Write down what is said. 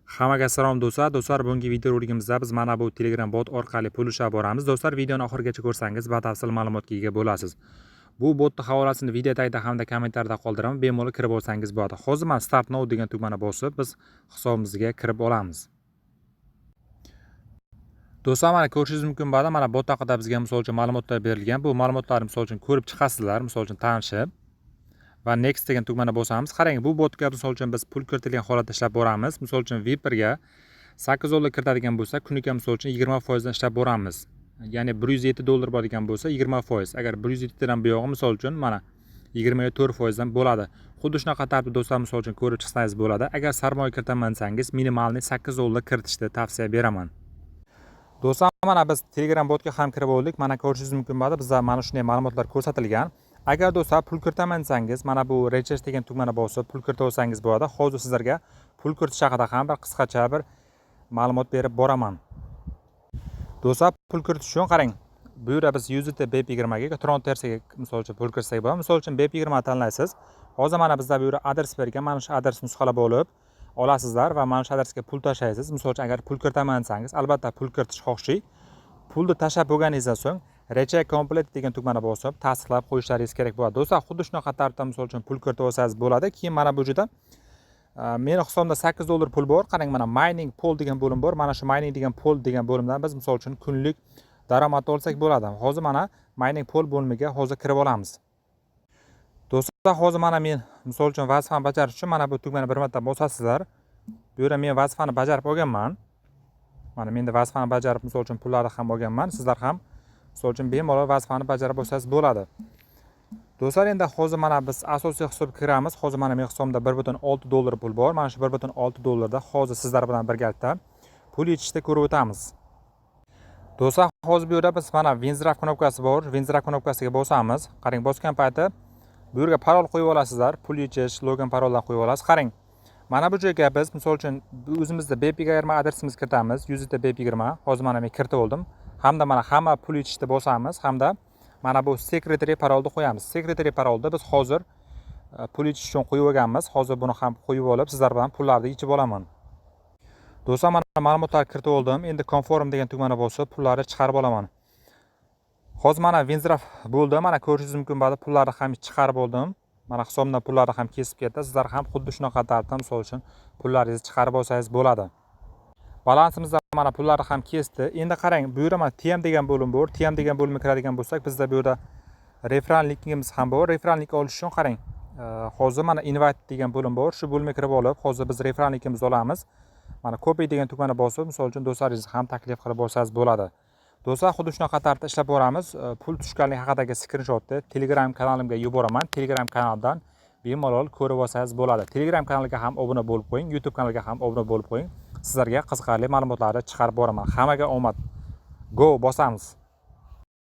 Hammaga salom, do'stlar. Do'stlar, bugungi videorolikimizda biz mana bu Telegram bot orqali pul ishlab boramiz. Do'stlar, videoni oxirigacha ko'rsangiz, batafsil ma'lumotga ega bo'lasiz. Bu botni havolasini video tagida hamda kommentariyada qoldiraman. Bemalol kirib olsangiz bo'ladi. Hozir mana "Start now" degan tugmani bosib, biz hisobimizga kirib olamiz. Do'stlar, mana ko'rishingiz mumkin bo'ladi. Mana bot haqida bizga, misol uchun, ma'lumotlar berilgan. Bu ma'lumotlarni, misol uchun, ko'rib chiqasizlar, misol uchun, tanishib va "Next" degan tugmani bosamiz. Qarang, bu botga, misol uchun, biz pul kiritilgan holatda ishlab boramiz. Misol uchun, Viperga 8 dollar kiritadigan bo'lsak, kuniga, misol uchun, 20 foizdan ishlab boramiz. Ya'ni 107 dollar boradigan bo'lsa, 20%. Agar 107 dan buyog'i, misol uchun, mana 24 foizdan bo'ladi. Xuddi shunaqa tartibda, do'stlar, misol uchun, ko'rib chiqsangiz bo'ladi. Agar sarmoya kiritaman desangiz, минимальный 8 dollar kiritishni tavsiya beraman. Do'stlar, mana biz Telegram botga ham kirib oldik. Mana ko'rishingiz mumkin bo'ladi, bizda mana shunday ma'lumotlar ko'rsatilgan. Agar, do'stlar, pul kiritaman desangiz, mana bu "Recharge" degan tugmani bosib, pul kiritib olsangiz bo'ladi. Hozir sizlarga pul kiritish haqida ham bir qisqacha bir ma'lumot berib boraman. Do'stlar, pul kiritish uchun, qarang, bu yerda biz USDT BEP20 ga, Tron TRCga, misol uchun, pul kiritsak bo'ladi. Misol uchun, BEP20 tanlaysiz. Hozir mana bizda bu yerda adres bergan. Mana shu adresni nusxalab olib olasizlar va mana shu adresga pul tashlaysiz. Misol uchun, agar pul kiritaman desangiz, albatta pul kiritish xohishing. Pulni tashlab bo'lganingizdan so'ng "Recharge complete" degan tugmani bosib, tasdiqlab qo'yishlaringiz kerak bo'ladi. Do'stlar, xuddi shunaqa tartibda, misol uchun, pul kiritib olsangiz bo'ladi. Keyin mana bu yerda meni hisobimda 8 dollar pul bor. Qarang, mana "Mining pool" degan bo'lim bor. Mana shu "Mining" degan pool degan bo'limdan biz, misol uchun, kunlik daromad olsak bo'ladi. Hozir mana "Mining pool" bo'limiga hozir kirib olamiz. Do'stlar, hozir mana men, misol uchun, vazifani bajarish uchun mana bu tugmani bir marta bosasizlar. Bu yerda men vazifani bajarib olganman. Mana menda vazifani bajarib, misol uchun, pullarni ham olganman. Sizlar ham, misol uchun, bemalol vazifani bajarib olsangiz bo'ladi. Do'stlar, endi hozir mana biz asosiy hisobga kiramiz. Hozir mana meni hisobimda 1,6 dollar pul bor. Mana shu 1,6 dollarda hozir sizlar bilan birgalikda pul yechishni ko'rib o'tamiz. Do'stlar, hozir bu yerda biz mana "Withdraw" knopkasi bor. "Withdraw" knopkasiga bosamiz. Qarang, bosgan payti bu yerga parol qo'yib olasizlar. Pul yechish login paroldan qo'yib olasiz. Qarang, mana bu joyga biz, misol uchun, o'zimizni BEP20 adresimizni kiritamiz, USDT BEP20. Hozir mana men kiritib oldim hamda mana hamma pul yechishni bosamiz hamda mana bu secretary parolni qo'yamiz. Secretary parolni biz hozir pul yechish uchun qo'yib olganmiz. Hozir buni ham qo'yib olib, sizlar bilan pullarni yechib olaman. Do'stlar, mana ma'lumotlarni kiritib oldim. Endi "Confirm" degan tugmani bosib, pullarni chiqarib olaman. Hozir mana withdraw bo'ldi. Mana ko'rishingiz mumkin bo'ladi, pullarni ham chiqarib oldim. Mana hisobimdan pullarni ham kesib ketdi. Sizlar ham xuddi shunaqa tartibda, misol uchun, pullaringizni chiqarib olsangiz bo'ladi. Balansimizda mana pullarni ham kesdi. Endi qarang, bu yerda mana "Team" degan bo'lim bor. "Team" degan bo'limga kiradigan bo'lsak, bizda bu yerda referral linkimiz ham bor. Referral link olish uchun, qarang, hozir mana "Invite" degan bo'lim bor. Shu bo'limga kirib olib, hozir biz referral linkimizni olamiz. Mana "Copy" degan tugmani bosib, misol uchun, do'stlaringizni ham taklif qilib olsangiz bo'ladi. Do'stlar, xuddi shunaqa tartibda ishlab boramiz. Pul tushganligi haqidagi skrinshotni Telegram kanalimga yuboraman. Telegram kanalidan bemalol ko'rib olsangiz bo'ladi. Telegram kanaliga ham obuna bo'lib qo'ying, YouTube kanaliga ham obuna bo'lib qo'ying. Sizlarga qiziqarli ma'lumotlarni chiqarib boraman. Hammaga omad! Go bosamiz.